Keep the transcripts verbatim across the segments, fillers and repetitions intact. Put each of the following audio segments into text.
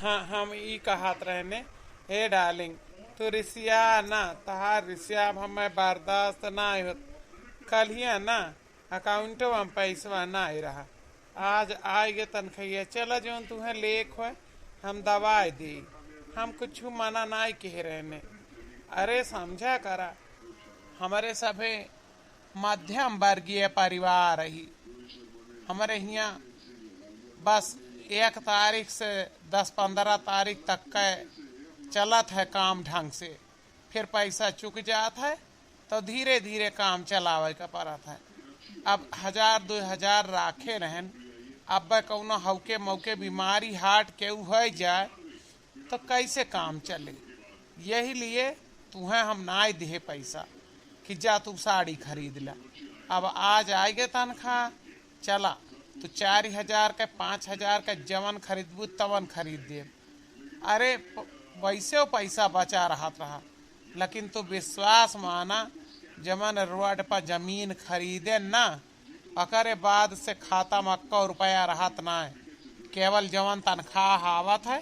हाँ, हम ई कहत रहने, हे डार्लिंग, तू रिसिया ना, तहार रिसिया अब हमें बर्दाश्त ना होत। कल्हिया ना अकाउंटवा में पैसवा ना रहा, आज आइगे तनखैया, चला जौन तुहें लेख होए, हम दवाई दी, हम कुछ मना नाई कह रहने। अरे समझा करा, हमरे सभे मध्यम वर्गीय परिवार ही। हमरे हियाँ बस एक तारीख से दस पन्द्रह तारीख तक के चलत है काम ढंग से, फिर पैसा चुक जात है तो धीरे धीरे काम चलावे का पड़त है। अब हजार दो हजार राखे रहन, अब कौनो हौके मौके बीमारी हार्ट के हो जाए तो कैसे काम चले? यही लिए तुहें हम नाई दिहे पैसा कि जा तू साड़ी खरीद ला। अब आज आइगे तनखा, चला तू चार हजार के, पाँच हजार के जवन खरीदबू तवन खरीद देब। अरे प-, वैसे वो पैसा बचा रहत रहा, लेकिन तू विश्वास माना, जवन रोड पर जमीन खरीदे ना, ओकरे बाद से खाता में एक्को रुपया रहत ना है, केवल जवन तनख्वाह आवत है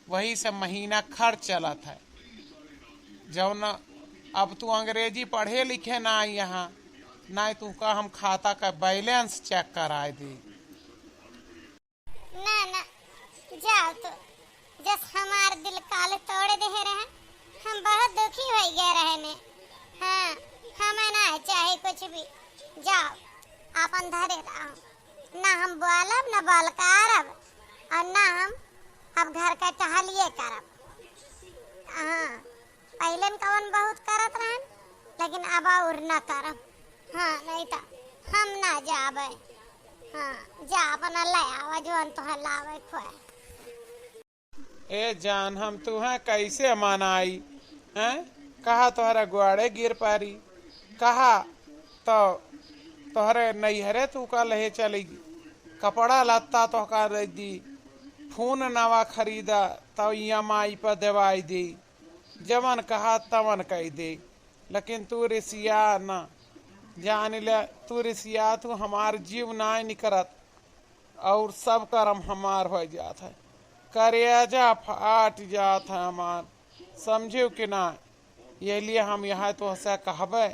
वही से महीना खर्च चलत है। जौन अब तू अंग्रेजी पढ़े लिखे ना आई यहाँ, ना तू का हम खाता का बैलेंस चेक कराए दी। ना, ना, जाओ तो, जस हमार दिल काल तोड़ दे रहे, हम बहुत दुखी हो गए रहे ने। हाँ, हमें ना चाहे कुछ भी, जाओ, आपन धरे रहो। ना हम बोलब, ना बोल करब, और ना हम अब घर का टहलिए करब। हाँ, पहले न कवन बहुत करत रहन, लेकिन अब और ना करब। हाँ, नहीं तो हम ना जाबे। हाँ, जा अपना ले आवा, जौन तोहे लावे खोए। ए जान, हम तुहें कैसे मनाई, हैं? कहा तोहरा ग्वाड़े गिर पारी, कहा तो तोहरे नैहरे तू का लहे चलेगी, कपड़ा लत्ता तोहका दे दी, फोन नवा खरीदा तो ई एम आई पर देवाई दी, जवन कहा तवन कह दे, लेकिन तू रिसिया ना, जान ले तू रिसिया, तू हमार जीव नाय निकरत। और सब करम हमार हो जात है, करेजा फाट जात है हमार, समझियो कि ना? ये लिए हम यहाँ तोहसे कहबे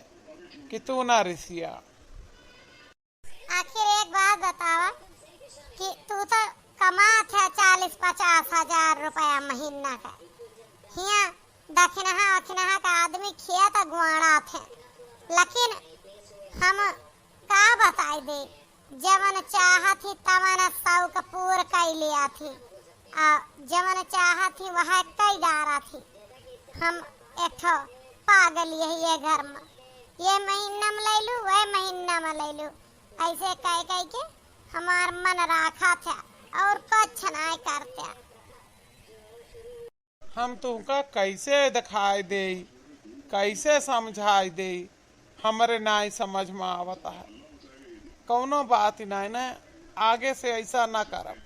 कि तू ना रिसिया। आखिर एक बात बतावा कि तू तो कमात है चालीस पचास हजार रुपया महीना का, हियाँ दखिनहा अखिनहा का आदमी खेत गुआड़त है, लेकिन हम का बताई दे, जवन चाहत ही तवन शौक पूर कई लिया थी, आ जवन चाहत ही वह कई डारा थी। हम एक ठो पागल यही ये घर में, ये महीना में ले लू, वह महीना में ले लू, ऐसे कह कह के हमार मन राखा था और कुछ नहीं करते। हम तुमका कैसे दिखाई देई, कैसे समझाई देई, हमरे नाई समझ में आवत है। कौनो बात ही नाई ना, आगे से ऐसा ना करब।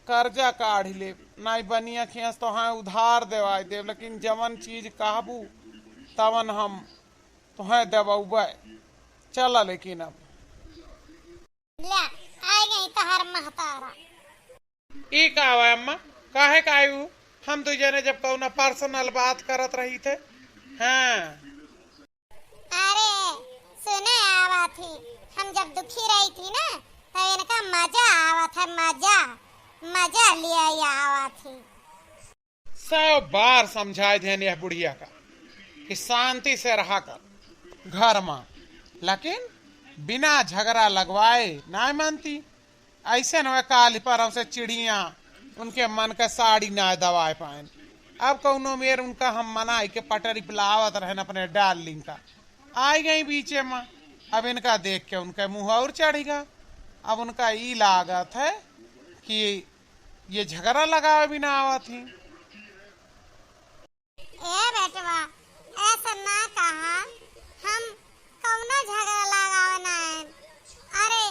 कर्जा काढ़ लेब, नाई बनिया खियस तोहें उधार देवाई देब, लेकिन जवन चीज कहबू तवन हम तोहें देवउबे। चला लेकिन अब। ले, आ गई तोहर महतारा। ई का हुआ अम्मा, काहे का आयु? हम दू जने जब कौनो पर्सनल बात करत रही थे। हाँ। अरे, सुने आवा थी, हम जब दुखी रही थी ना, तो इनका मजा आवा था, मजा, मजा लिया आवा थी। सौ बार समझाए देन यह बुढ़िया का कि शांति से रहा कर घर में, लेकिन बिना झगड़ा लगवाए ना मानती। ऐसे न काल परम से चिड़िया उनके मन का साड़ी ना दवाए पाएन। अब कौनो मेर उनका हम मनाई के पटरी पिलावत रहन अपने डार्लिंग का, आई गई बीचे में। अब इनका देख के उनका मुँह और चढ़ी गा। अब उनका ई लागत है कि ये झगड़ा लगावे भी ना आवत ही। ए बेटवा, ऐसा ना कहा, हम कौनो झगड़ा लगावे ना आएन। अरे,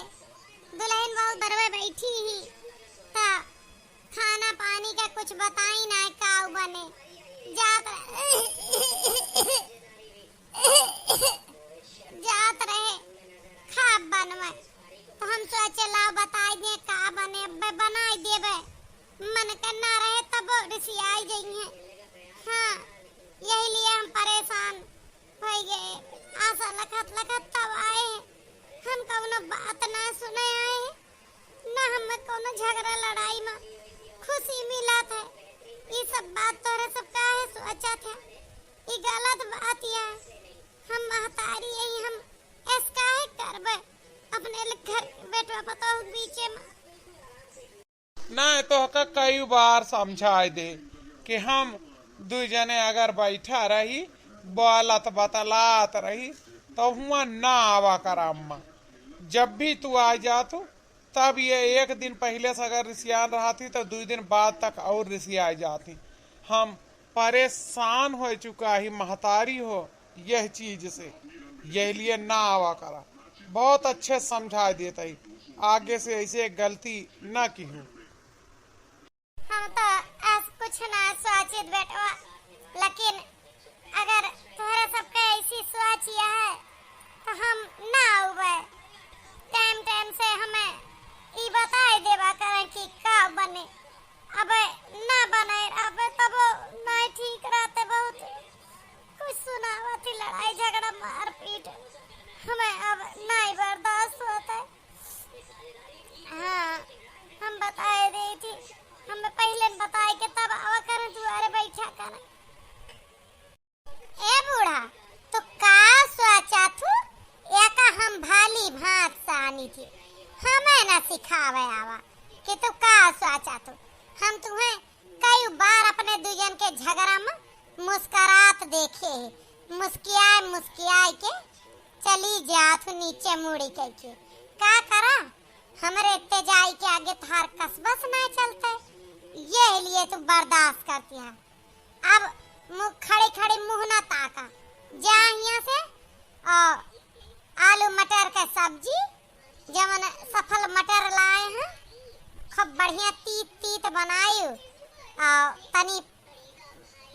दुल्हन बहुत बरवे बैठी ही, त खाना पानी का कुछ बताई ना, का बने। जात रहे, जात रहे, खा बनवे। तो हम सोचे, लाओ बताई दे, का बने, अब्बे बनाई देबे। मन के ना रहे तब हाँ, यही लिए हम परेशान होइ गए। आशा लखत लखत तब आए हैं। हम कउनो बात ना सुने आए हैं, ना हमें कउनो झगड़ा लड़ाई में खुशी मिलत है। ई सब बात तोहरे सब काहे सोचत है? ई गलत बात है। हम महतारी यही, हम ऐस काहे करबे अपने ल-, घर बेटवा पतोह के बीचे में? नहीं, तोहका कई बार समझाए दे कि हम दुइ जने अगर बैठा रही, बोलत बतलात रही, तो हुआँ ना आवा करा अम्मा। जब भी तू आ जातू, तब ये एक दिन पहिले से अगर रिसियान रहती, तो दुइ दिन बाद तक और रिसिया जाती। हम परेशान होइ चुका ही महतारी हो यह चीज से, यह लिए ना आवा करा। बहुत अच्छे समझाए देत ही, आगे से ऐसे गलती ना किहू। हम तो ऐस कुछ ना सोचित बेटवा, लेकिन अगर तोहरे सबके ऐसी सोच है तो हम ना आउबे। टाइम टाइम से हमें ई बताई देबा करें कि का बने। अब ना बने, अब तब नहीं ठीक रहते, बहुत कुछ सुनावत ही, लड़ाई झगड़ा मारपीट हमें अब नहीं बर्दाश्त होता है। हाँ, हम बताए देई थी, हमें पहिले बताए के तब आवा करें, दुआरे बैठा करें। ए बूढ़ा, तू का सोचा थू? एका हम भली भांत से आनी थी, हमें ना सिखावे आवा कि तू का सोचा थू। हम तुहें कई बार अपने दुजन के झगड़ा में मुस्करात देखे है, मुस्कियाए मुस्कियाए के चली जात हूँ नीचे मुड़ी कह के। का करा, हमरे तेजाई के आगे तोहार कस बस ना चलते, यह लिए तू बर्दाश्त करती है। अब मुँह खड़ी खड़ी मुँह ना ताका, जा हियाँ से। और आलू मटर के सब्जी, जवन सफल मटर लाए हैं, खूब बढ़िया तीत तीत बनायु, और तनी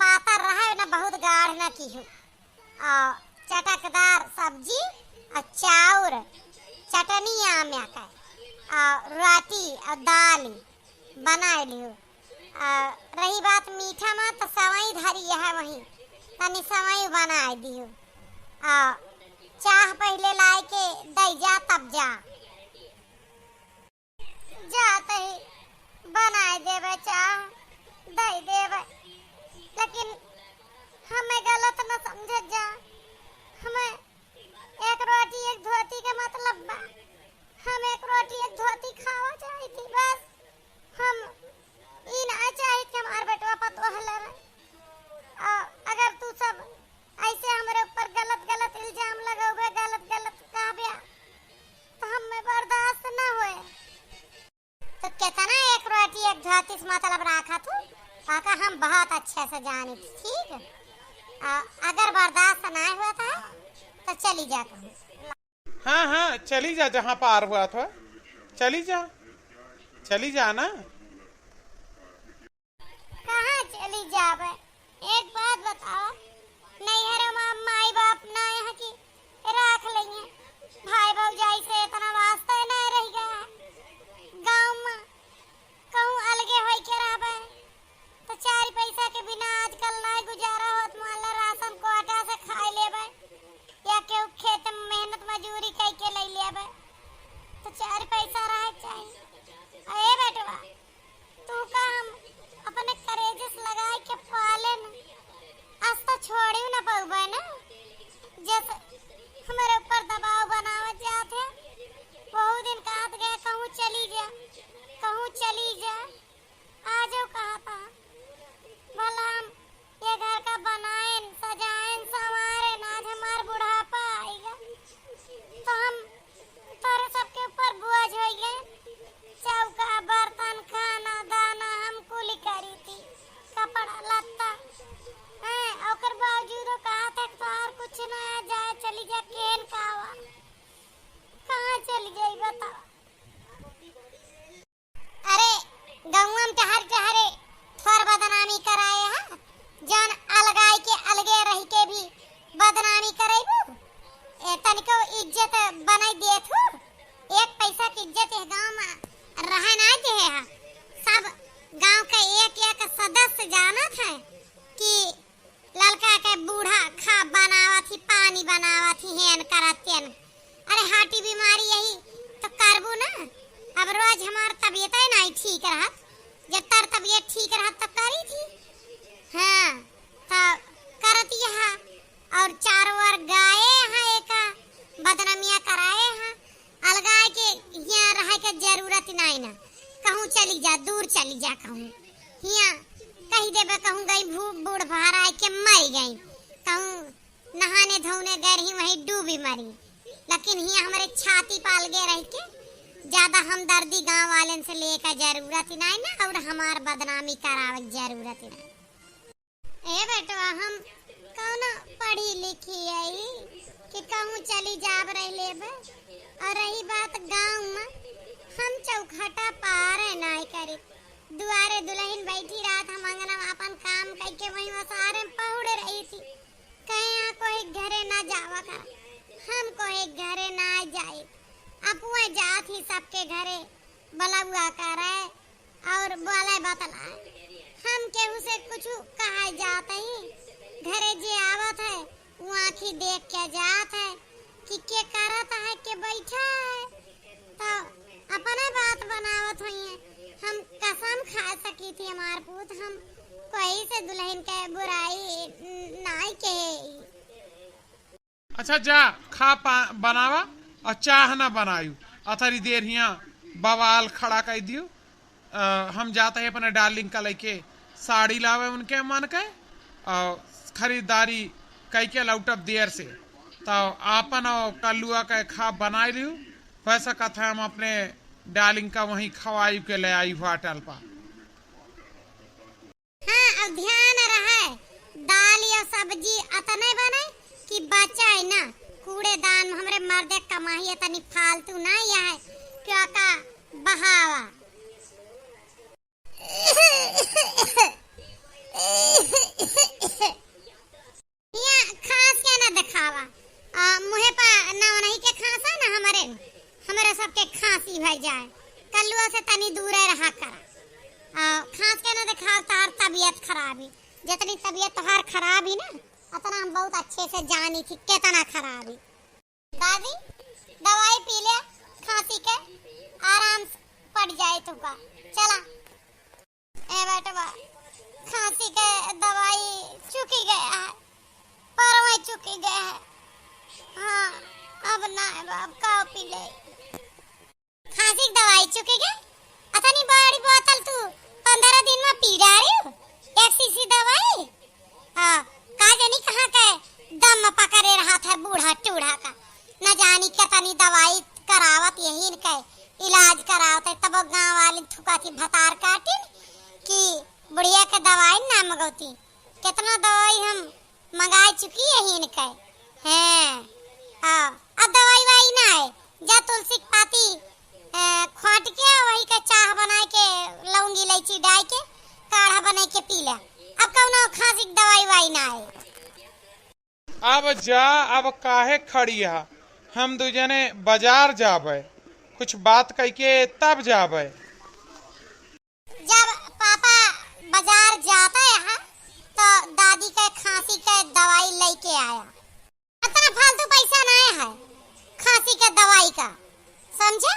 पातर रहे ना, बहुत गाढ़ ना किहू, और चटकदार सब्जी और चाउर, चटनी आम्या के, और रोटी और दाल बनाए लिहू। आ, रही बात मीठा में, तो सवई धरी है वहीं, तनी सवई बनाए दियो। आ, चाह पहिले लाए के दई जा, तब जा। जाते ही बनाए देवे चाह, दई देवे, लेकिन हमें गलत न समझे जा, हमें एक रोटी एक धोती के मतलब बा, हम एक रोटी एक धोती खावा चाहती बस। हम ई ना चाही कि हमार बेटवा पतोह लड़े। आ, अगर तू सब ऐसे हमरे ऊपर गलत गलत इल्जाम लगौबे, गलत गलत कहबे, तो हमें बर्दाश्त ना होए। तो कितना एक रोटी एक धोती से मतलब रखा तू, पाका हम बहुत अच्छे से जानी थी, ठीक? आ, अगर बर्दाश्त ना होता है, तो चली जा तू। हाँ, हाँ, चली जा, जहाँ पार हुआ था, चली जा, चली जा ना। कहाँ चली जाबे? एक बात बताओ, नैहर में माई बाप ना यहाँ की राख लेंगे, भाई भौजाई से इतना वास्ता ही नहीं रह गया है। गाँव में कहूँ अलगे होई के रहबे, तो चार पैसा के बिना आजकल नहीं गुजारा होत। मान ला राशन कोटा से खाए लेबे, या केहू खेत में मेहनत मजूरी कई के ले लेबे, तो चार पैसा रहे चाहिए। अरे बेटवा, जानत है कि ललका के बूढ़ा खा बनावत ही, पानी बनावत ही, हेन करत तेन। अरे हाटी बीमारी यही तो करबू ना। अब रोज हमार तबीयत ही नहीं ठीक रहत, जब तार तबीयत ठीक रहत तब करी थी। हाँ, तो करत यह और चारों ओर गाए हैं, एक बदनामिया कराए हैं। अलगाए के हियाँ रहे के जरूरत नाई ना, कहूँ चली जा, दूर चली जा कहूँ। हियाँ कही देबे कहूँ गई भू-, बूढ़ भराए के मरी गई, कहूँ नहाने धोने गए रही वहीं डूबी मरी। लेकिन हियाँ हमरे छाती पाल गए रह के ज्यादा हमदर्दी गाँव वालन से लेके जरूरत ही नाई ना, और हमार बदनामी करावे के जरूरत ही नाई। ए बेटवा, हम कौनो पढ़ी लिखी आई कि कहूँ चली जाब रह लेबे। और रही बात गाँव में, हम चौखटा पारे नाई करी। दुआरे दुलहिन बैठी रहत, हम अंगना में आपन काम कइके वहीं ओसारे में पहुड़े रही थी। कहे यहाँ कोई घरे ना जावा करा, हम कोई घरे ना जाई। अपुए जात ही सबके घरे बलौआ करे और बोले बतलाए। हम केहू से कुछ कहा जात ही, घरे जे आवत है, वो आँखी देख के जात है कि के करत है, के बैठा है, तो अपने बात बनावत होइए। हम कसम खा सकी थी, हमार पूत, हम कोई से दुलहिन के बुराई नाई के। अच्छा जा, खा पा-, बनावा और चाह ना बनायू। अतरी देर हियाँ बवाल खड़ा कर दियो। अ, हम जात ही अपने डार्लिंग का लइके साड़ी लावे उनके मन के, और खरीदारी कइके लौटब देर से। तो आपन और कल्लुआ के खा बनाई लियो। हो सकत है हम अपने डार्लिंग का वहीं खवाई के ले आई होटल पर। हाँ, अब ध्यान रहे, दाल या सब्जी अतने बने कि बचाए ना। कूड़ेदान में हमरे मर्दे कमाई अतनी फालतू ना आए, क्यों का बहावा। हियाँ खाँस के ना देखावा। आ, मुँहे पा ना ओनही के खाँसा ना हमरे, हमरे सबके खाँसी भई जाए। कल्लुआ से तनी दूरे रहा करा। आ, खाँस के ना देखावा, तहार तबीयत खराब ही। जितनी तबीयत तोहार खराब ही ना, उतना हम बहुत अच्छे से जानी थी, कितना खराब ही। दादी, दवाई पी ले, खाँसी के आराम से पड़ जाए तुका। चला। ए बेटवा, खाँसी के दवाई चुकी गया है, परवे चुकी गया है। हाँ, अब ना है बाप, का पी ले। खाँसी के दवाई चुकी गया? अतनी बड़ी बोतल तू पन्द्रह दिन में पी डारी हो? एक शीशी दवाई? हाँ, का जानी कहाँ के दम पकड़े रहत है बूढ़ा टूढ़ा का। न जानी केतनी दवाई करावत यही इनके इलाज करावत है, तब गाँव वाले थुका थी भतार काटिन कि बुढ़िया के दवाई ना मंगौती। कितना दवाई हम मंगाई चुकी यही इनके। हैं, हाँ, अब दवाई वाई ना है। जा तुलसी के पाती, अ, खोंट के वही के चाह बनाए के, लौंग इलायची डाल के काढ़ा बनाए के पी ले। अब कौनो खाँसी के दवाई वाई ना है। अब जा, अब काहे खड़ी है? हम दू जने बाजार जाबे, कुछ बात कइके तब जाबे। जब पापा बाजार जाता यहाँ, तो दादी के खाँसी के दवाई लेके आया। इतना फालतू पैसा ना है खाँसी के दवाई का, समझा?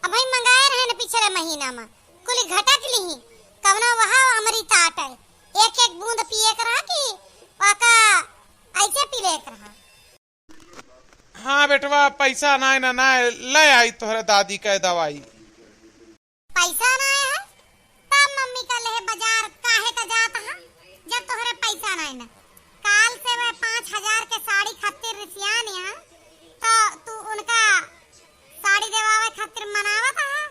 अबहीं मंगाए रहे न पिछले महीना में, कुल घटक लिही, कवनो वहा अमृत आटे, एक एक बूंद पिए के रहा कि वाका ऐसे पी ले के रहा। हाँ बेटवा, पैसा नाय ना, नाय, ले आई तोहरे दादी के दवाई। पैसा नाय है, तब मम्मी का लेहे बाजार काहे का जात हा, जब तोहरे पैसा नाय ना? काल से वह पाँच हजार के साड़ी खातिर रिसियान यहाँ, तो तू उनका साड़ी देवावे खातिर मनावत हा,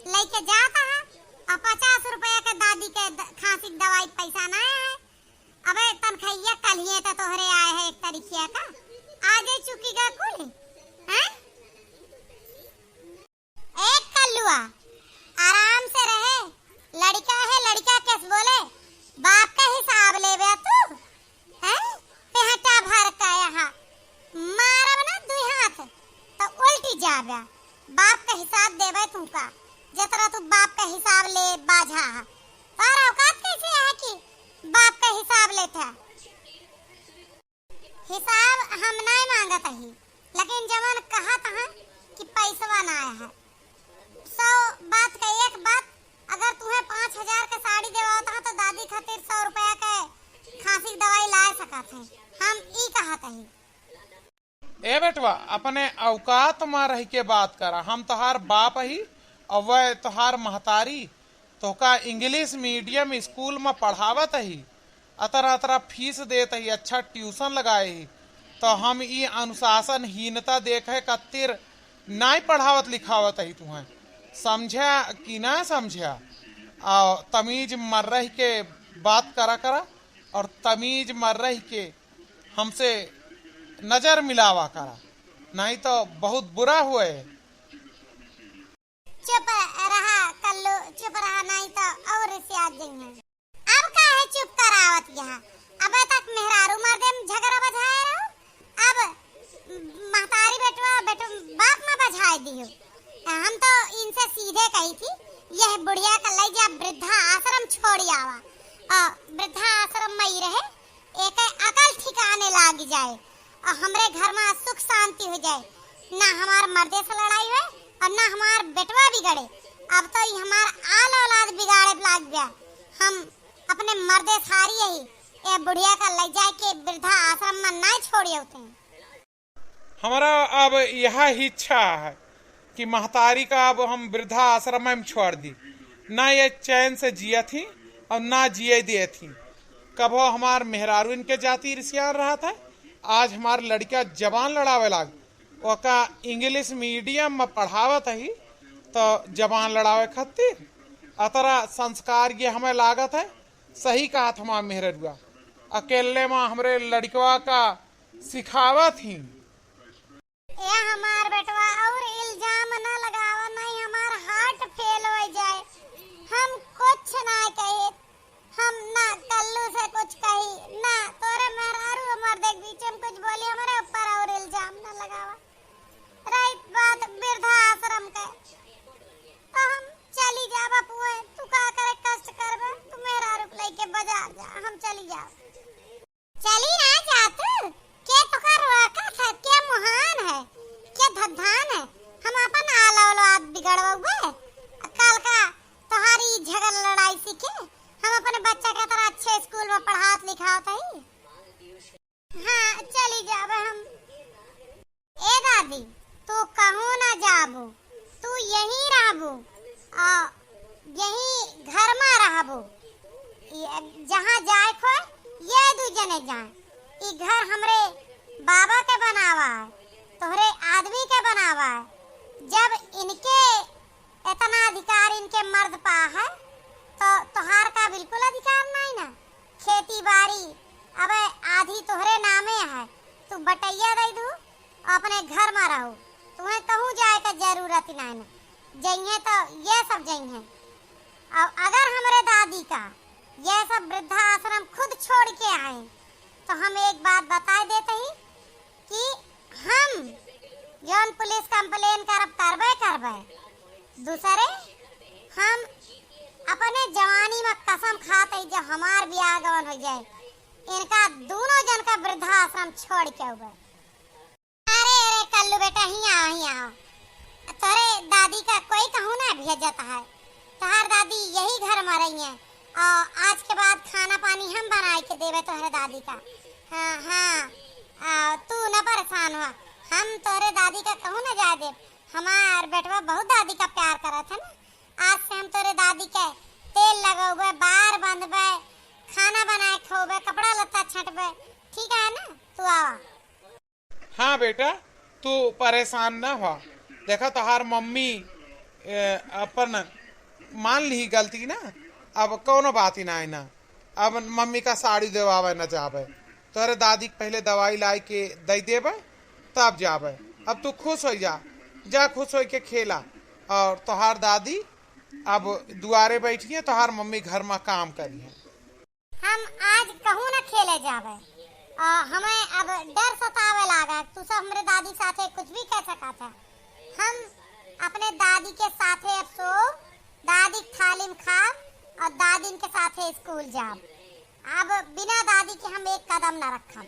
लेके जात हा, और पचास रुपया के दादी के द-, खाँसी के दवाई पैसा नाय है। अबे तनखैया कलिए तो तोहरे आए है एक तारीखिया का, आजे चुकी गा कुल, हैं? एक कल्लुआ, आराम से रहे, लड़का है, लड़का कैसे बोले, बाप का हिसाब लेबे तू, हैं? पेहटा भर का यहाँ मारब ना दुई हाथ, तो उल्टी जाबे। बाप का हिसाब देबे तू का, जतरा तू बाप का हिसाब ले बाझा है। तोहर औकात कैसे है कि हिसाब हम नाय माँगत ही, लेकिन जवन कहत हैं कि पैसवा नाय है। सौ बात का एक बात, अगर तुहें पाँच हजार के साड़ी देवावत हैं तो दादी खातिर सौ रुपया के खांसी के दवाई लाय सकत हैं। हम ई कहत ही। ए बेटवा, अपने औकात मा रहि के बात करा। हम तोहार बाप ही, अउर वह तोहार महतारी। तोहका English medium school मा पढ़ावत ही, अतरा अतरा फीस देत ही, अच्छा tuition लगाए ही, तो हम ई अनुशासनहीनता देखे खातिर नाई पढ़ावत लिखावत ही तुहें। समझा कि ना समझा? आ तमीज मा रहि के बात करा करा, अउर तमीज मा रहि के हमसे नजर मिलावा करा, नाहीं तो बहुत बुरा हुए। चुप रहा कल्लू, चुप रहा, नाहीं तो अउर रिसिया जइहैं। अब काहे चुप करावत यहाँ? अबे तक मेहरारू मर्दे में झगड़ा बझाए रहो, अब महतारी बेटवा, बेटवा बाप मा बझाए दियो। हम तो इनसे सीधे कही थी, यह बुढ़िया का लइ जा वृद्धा आश्रम छोड़ी आवा, अउर वृद्धा आश्रम मा ही रहे, एके अकल ठिकाने लागि जाए अउर हमरे घर मा सुख शांति होइ जाए, ना हमार मर्दे से लड़ाई होए अउर ना हमार बेटवा बिगड़े। अब तो ई हमार आल औलाद बिगाड़े लाग गया। हम अपने मर्दे से हारी ही, ए बुढ़िया का लइ जाए के वृद्धा आश्रम मा नाय छोड़ियौते। हमरा अब यह इच्छा है कि महतारी का अब हम वृद्धा आश्रम मा छोड़ दी, ना ये चैन से जियत ही अउर ना जिए देत ही। कबो हमार मेहरारू इनके जाति रिसियान रहत है, आज हमार लड़का जबान लड़ावे लाग, ओका English medium मा पढ़ावत ही तो जबान लड़ावे खातिर अतरा संस्कार ये हमें लागत है। सही कहत हमार मेहररुआ, अकेले मा हमरे लड़कवा का सिखावत ही। ए हमार बेटवा, अउर इल्जाम न लगावा, नाहीं हमार heart fail होइ जाए। हम कुछ ना कहे, हम ना कल्लू से कुछ कही, ना तोरे मेहरारू अउर मर्दे के बीच में कुछ बोली, हमरे ऊपर अउर इल्जाम न लगावा। रही बात वृद्धा आश्रम के, तो हम चली जाब अपुए, तू का करे कष्ट करबे, तू मेहरारू के लइके बजार जा, हम चली जाब। चली ना जा तू, के तोका रोकत है, के मुहान है, के धधान है? हम अपन आल औलाद बिगड़वउबे? काल का तोहारी झगड़ लड़ाई सीखे, हम अपने बच्चा के तरह अच्छे स्कूल मा पढ़ावत लिखावत ही। हाँ, चली जाबे हम। ए दादी, तू कहूँ ना जाबू, तू यहीं रहबू, आ, यहीं घर मा रहबू। ये जहाँ जाए खोए, ये दू जने जाए। ई घर हमरे बाबा के बनावा है, तोहरे आदमी के बनावा है। जब इनके इतना अधिकार इनके मर्द पा है, तो तोहार का बिल्कुल अधिकार नाहीं ना? खेती बाड़ी अबे आधी तोहरे नामे है, तू बटैया दइ दू, अपने घर मा रहो, तुहें कहूँ जाए का जरूरत ही नाहीं ना। जइहैं तो ये सब जइहैं। अउर अगर हमरे दादी का ये सब वृद्धाश्रम खुद छोड़ के आए, तो हम एक बात बताए देत ही कि हम जौन पुलिस complain करब, करबे करबे। दूसरे, हम अपने जवानी मा कसम खात ही, जब हमार बियाह गवन होइ जाए, इनका दूनों जन का वृद्धाश्रम छोड़ के अउबे। अरे, अरे, कल्लू बेटा, हियाँ आओ, हियाँ आओ। तोरे दादी का कोई कहूँ ना भेजत है। तोहार दादी यही घर मा रहिहैं। अउर आज के बाद खाना पानी हम बनाए के देबे तोहरे दादी का। हाँ, हाँ। आ, तू न परेशान हुआ, हम तोहरे दादी का कहूँ न जाए देब। हमार बेटवा बहुत दादी का प्यार करत है ना। आज से हम तोहरे दादी के तेल लगउबे, बार बंधबे, खाना बनाए खउबे, कपड़ा लत्ता छँटबे, ठीक है ना? तू आवा। हाँ बेटा, तू परेशान ना हो। देखा, तोहार मम्मी, ए, अपन मान ली गलती ना, अब कौनो बात ही ना है ना। अब मम्मी का साड़ी देवावे न जावे, तोहरे दादी के पहले दवाई लाई के दे देवे, तब जावे। अब तू खुश हो जा, जा खुश हो के खेला। और तोहार दादी अब दुआरे बैठी है, तोहार मम्मी घर में काम करी है। हम आज कहूँ न खेले जावे। आ, हमें अब डर सतावे लागा। तू सब हमरे दादी साथे कुछ भी कह सकत है। हम अपने दादी के साथे अब सोब, दादी के थाली में खाब और दादिन के साथे स्कूल जाब। अब बिना दादी के हम एक कदम न रखब।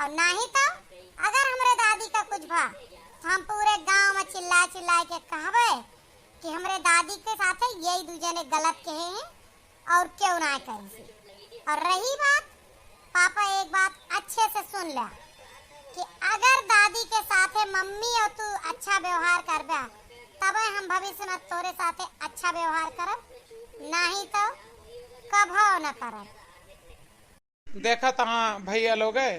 और नाही तो अगर हमरे दादी का कुछ भा, तो हम पूरे गांव में चिल्ला चिल्ला के कहबे कि हमरे दादी के साथे यही दू जने गलत कहे हैं और क्यों ना करी से। और रही बात, पापा, एक बात अच्छे से सुन ले कि अगर दादी के साथे मम्मी और तू अच्छा व्यवहार करबे, तबे हम भविष्य में तोरे साथे अच्छा व्यवहार करब, नाही तो कभो न करब। देखत हाँ भैया लोगे,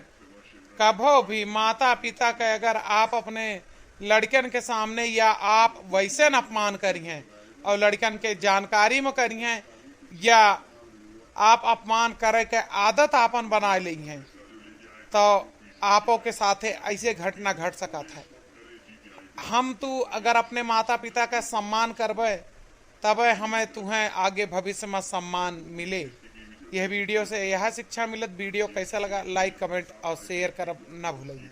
कभो भी माता पिता के अगर आप अपने लड़कन के सामने या आप वैसे न अपमान करिहें और लड़कन के जानकारी में करिहें या आप अपमान करे के आदत आपन बनाए लेइहें, तो आपो के साथे ऐसे घटना घट सकत है। हम तू अगर अपने माता पिता का सम्मान करबे, तबे हमें तुहें आगे भविष्य में सम्मान मिले। यह वीडियो से यह शिक्षा मिलत। वीडियो कैसा लगा, लाइक, कमेंट और शेयर करब ना भूलिए।